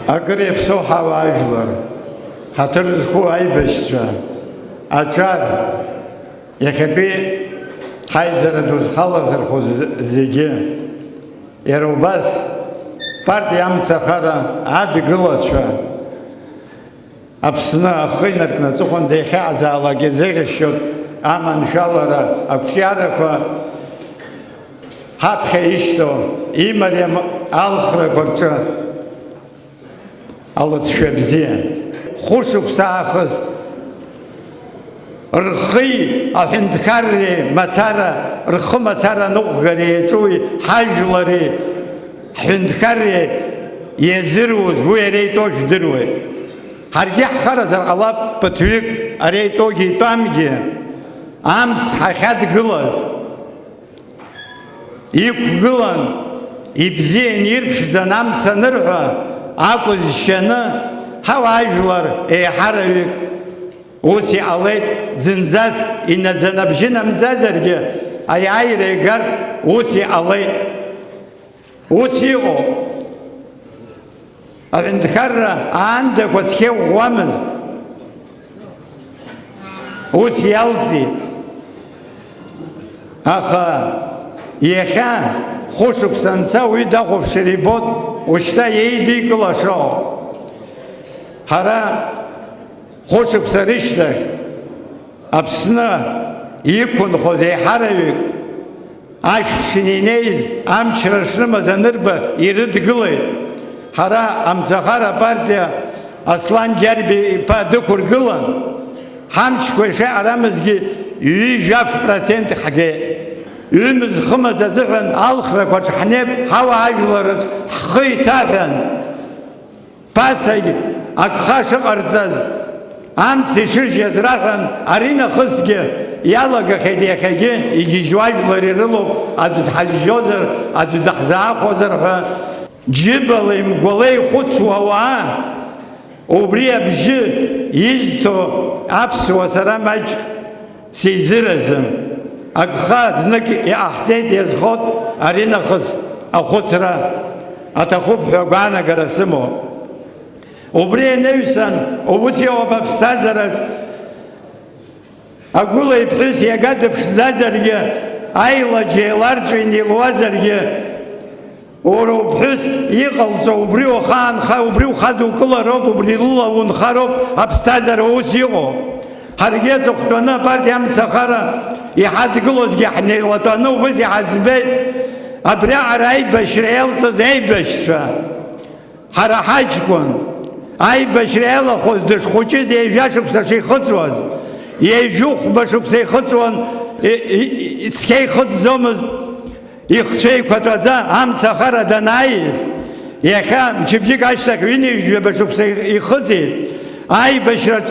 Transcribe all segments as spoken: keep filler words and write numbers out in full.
Акыр иаԥсоу ҳауаажәлар, ҳаҭыр зқәу аибашьцәа, аҿар, иахьатәи ҳаизара ду зхалазырхәыз зегьы, иара убас партиа амцахара адгылацәа, Аԥсны ахы инаркны аҵыхәанӡа иахьаҟазаалак ирзеиӷьасшьоит аманшәалара ақәҿиарақәа ҳаԥхьа ишьҭоу имариам алхрақәа рҿы. Алыҵшәа бзиа. Хәышықәса аахыс рхи аҳәынҭқарреи мацара, рхы мацара аныҟәгареи иаҿуи ҳажәлари ҳҳәынҭқарреи иазыруз, уи иара итәоу жәдыруеит. Ҳаргьы ҳхаразар ҟалап ԥыҭҩык ари итәоугьы итәамгьы, амц ҳахьадгылаз. Иқәгылан, ибзиан, ирԥшӡан амц анырҳәа акәыз шьаны, ҳауаажәлар еиҳараҩык ус иҟалеит, зынӡаск инаӡан абжьы намӡазаргьы, аиааира игартә ус иҟалеит. Ус иҟоуп. Аҳәынҭқарра аандақәа цқьа иӷәӷәамызт. Ус иалҵит. Аха иахьа хәышықәса анца уи дахәаԥшыр ибот, ушьҭа еидикылашоу. Ҳара хәышықәса рышьҭахь Аԥсны иқәынхоз еиҳараҩык ашәшны инеиз амчра шрымаз анырба ирыдгылеит. Ҳара амцахара апартиа Аслан Гьарбеи-иԥа дықәыргылан, ҳамчқәа ишеиҳарамызгьы ҩажәа процент ҳгеит. Ҩымыз-хымыз азыҳәан алхрақәа рҿы ҳнеип, ҳауаажәларраҿ ҳхы иҭаҳәан. Ԥасагь агха шыҟарҵаз, амц ишыжьаз раҳәан, аринахысгьы иалагахьеит, иахьагьы игьежьуа ажәлар ирылоуп, аӡә дҳажьжьозар, аӡә даҳзаахозар ҳәа. Џьыбалеи мгәалеи ихәыцуа ауаа, убри абжьы изҭо аԥсуа сара маҷк сизыразым. Агха знык иҟаҳҵеит, иазхоит аринахыс ахәыцра аҭахуп ҳәа агәаанагара сымоуп. Убри анаҩсан, убыс иҟоуп аԥсҭазаараҿ. Агәыла иԥҳәыс иага дыԥшӡазаргьы, аилаџь еиларҵәины илуазаргьы, уара уԥҳәыс иҟалҵо убри ухаанха, убри ухадукылароуп, убри лыла унхароуп, аԥсҭазаара ус иҟоу. Ҳаргьы аҵыхәтәаны апартиа амцахара иҳадгылозгьы ҳнеилатәаны убыс иҳаӡбеит абриаҟара аибашьра иалҵыз аибашьцәа. Ҳара ҳаҷкәын аибашьра иалахәыз дышхәыҷыз ҩажәа шықәса шихыҵуаз, ҩажәихәба шықәса ихыҵуан, и, и, и, цқьа ихыҵӡомызт, ихцәа еиқәаҵәаӡа амца ахара данааиз, иахьа мчыбжьык ашьҭахь ҩынҩажәаба шықәса ихыҵит. Аибашьраҿ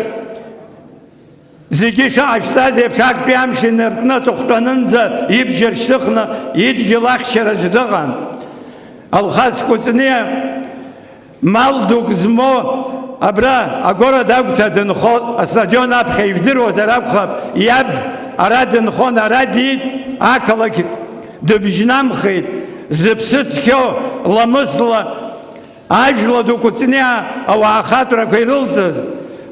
Зегьы ишаҟашәҵаз еиԥш, актәи амш инаркны аҵыхәтәанынӡа ибџьар шьҭыхны идгьыл ахьчараҿ дыҟан. Алхас Кәыҵниа мал дук змоу абра агород Агәҭа дынхон, астадион аԥхьа ижәдыруазар акәхап, иаб ара дынхон, ара диит, ақалақь дыбжьнамхеит, зыԥсы цқьоу ламысла Ажәла ду Кәыҵниа ауаа ахатәрақәа ирылҵыз,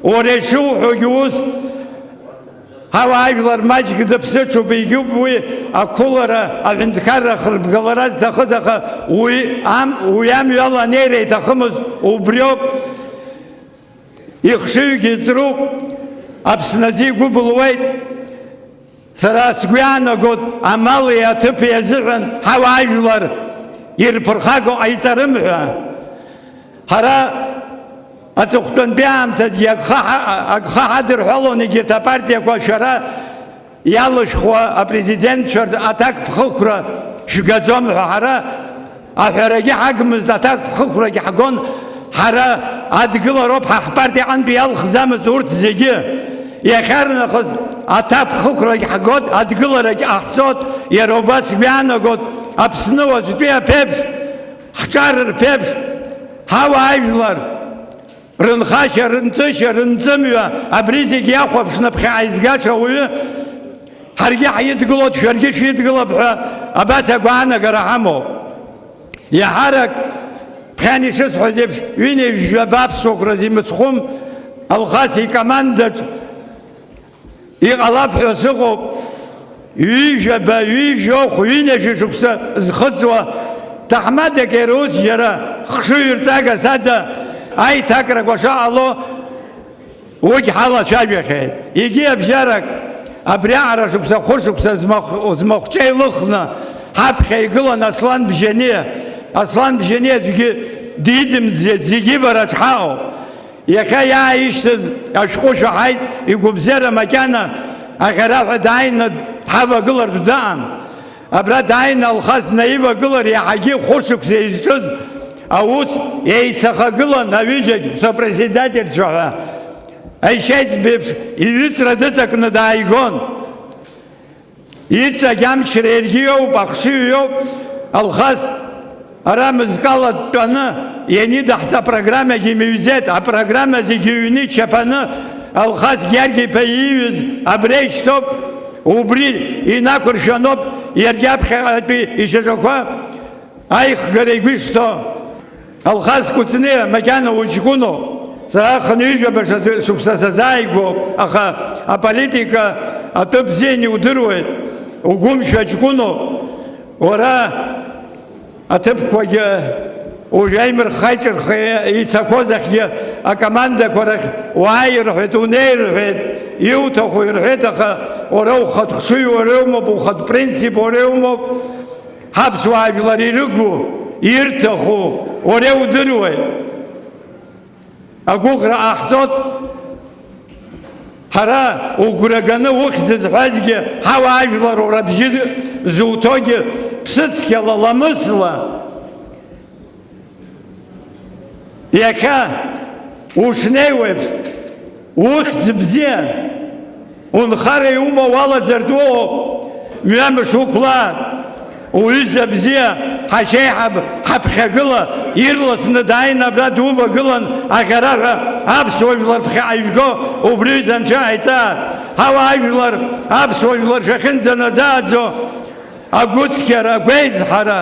уара ишуҳәогьы ус, ҳауаажәлар маҷк дыԥсыҽуп, егьуп уи ақәылара, аҳәынҭқарра ахырбгалара зҭахыз, аха уи ам-, уи амҩала анеира иҭахымызт, убриоуп. Ихшыҩгьы ҵруп, Аԥсны азы игәы былуеит. Сара сгәы иаанагоит, амали аҭыԥи азыҳәан ҳауаажәлар ирԥырхаго ҟаиҵарым ҳәа. Ҳара аҵыхәтәантәи аамҭазгьы агха ҳа-, агха ҳадырҳәалон егьырҭ апартиақәа, шәара иалышәхуа апрезидентцәа рзы аҭакԥхықәра шәгаӡом ҳәа. Ҳара Аҳәарагьы ҳагмызт, аҭакԥхықәрагьы ҳгон, ҳара адгылароуп, ҳа ҳпартиа аҟынтәи иалхӡамызт урҭ зегьы. Иахьарнахыс аҭакԥхықәрагь ҳгот, адгыларагь ҟаҳҵот, иара убас гәиаанагот, Аԥсны уаҵәтәи аԥеиԥш, ҳҿар рԥеиԥш, ҳауаажәлар, Рынхашьа, рынҵышьа, рынҵымҩа, абри зегь иахәаԥшны ԥхьаҟа изгаша ауаҩы, ҳаргьы ҳидгылоит, шәаргьы шәидгылап ҳәа абас агәаанагара ҳамоуп. Иаҳарак Ԥхьан ишысҳәаз еиԥш, ҩынҩажәаба аԥсуа қәраз имыцхәым Алхас икомандаҿ иҟалап ҳәа сыҟоуп. Ҩажәаба, ҩажәохә, ҩынҩажәа шықәса зхыҵуа ҭаҳмадак иара ус џьара хшыҩрҵагас ада аиҭакрақәа шаҟало, уигь ҳалацәажәахьеит. Егьи абжьарак, абриаҟара шықәса, хәышықәса змахә-, змахәҿа илыхны ҳаԥхьа игылан Аслан Бжьаниа. Аслан Бжьаниа аӡәгьы дидымӡеит, зегьы ивараҿ ҳаҟоуп. Иахьа иааишьҭыз ашәҟәы шәаҳаит, игәабзиара макьана аӷьараҳәа дааины дҳавагылартә дыҟам. Абра дааины Алхас днаивагылар, иаҳагьы хәышықәса изҿыз аус еицахагылан аҩыџьагь сопредседательцәа ҳәа аишьаиҵбеиԥш иҩыҵра дыҵакны дааигон. Иҵегь амчра иаргьы иоуп, ахшыҩ иоуп. Алхас ара мызкала дтәаны ианидаҳҵа апрограммагьы имыҩӡеит, апрограмма зегьы ҩны ичаԥаны Алхас Гьаргь-иԥа ииҩыз абри ишьҭоуп, убри инақәыршәаноуп иаргьы аԥхьаҟатәи ишьаҿақәа аихгара игәы ишҭоу. Алхас Кәыҵниа макьана уҷкәыноуп, сара хынҩажәаба шықәса сазааигәоуп, аха аполитика атәы бзианы иудыруеит, угәымшәа ҷкәыноуп, уара аҭыԥқәагьы уажә аимырхха-аиҿырхха ицақәоз ахьгьы акомандақәа рахь уааи рҳәеит, унеи рҳәеит, иуҭаху ирҳәеит, аха уара ухатә хшыҩ уара иумоуп, ухатә принцип уара иумоуп. Ҳаԥсуаа жәлар ирыгу, ирҭаху уара иудыруеит. Агәыӷра ҟаҳҵоит. Ҳара угәра ганы ухьӡ зҳәазгьы, ҳауаажәлар уара бжьы зуҭогьы ԥсыцқьала, ламысла. Иахьа ушнеиуеиԥш, ухьӡ бзиа, унхара иумоу уалаӡартә уҟоуп, мҩамш уқәлаат. Уҩыза бзиа, ҳашьеиҳаб, ҳаԥхьагыла, ирласны дааины абра дувагылан, аӷьараҳәа аԥсуа жәлар ԥхьаҟа ижәго убри изы анцәа ҟаиҵааит. Ҳауаажәлар, аԥсуа жәлар шәахьынӡанаӡааӡо, агәыцқьара, агәеизҳара,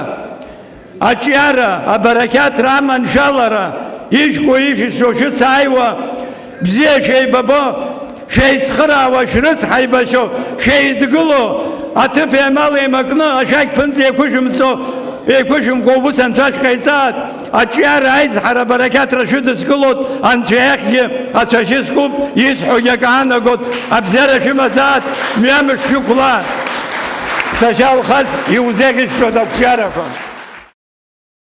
аҿиара, абарақьаҭра, аманшәалара, ишәку-ишәысҳәо шәыцааиуа, бзиа шәеибабо, шәеицхыраауа, шәрыцҳаибашьо, шәеидгыло, аҭыԥи амали еимакны, ашәақь ԥынҵа еиқәышәымҵо, еиқәышәымкәа убыс анцәа шәҟаиҵааит. Аҿиара, аизҳара, абарақьаҭра шәыдыскылоит, анцәа иахьгьы ацәашьы зкуп, исҳәогьы акы аанагоит, абзиара шәымазааит, мҩамш шәықәлааит. Сашьа Алхас иузеӷьасшьоит ақәҿиарақәа.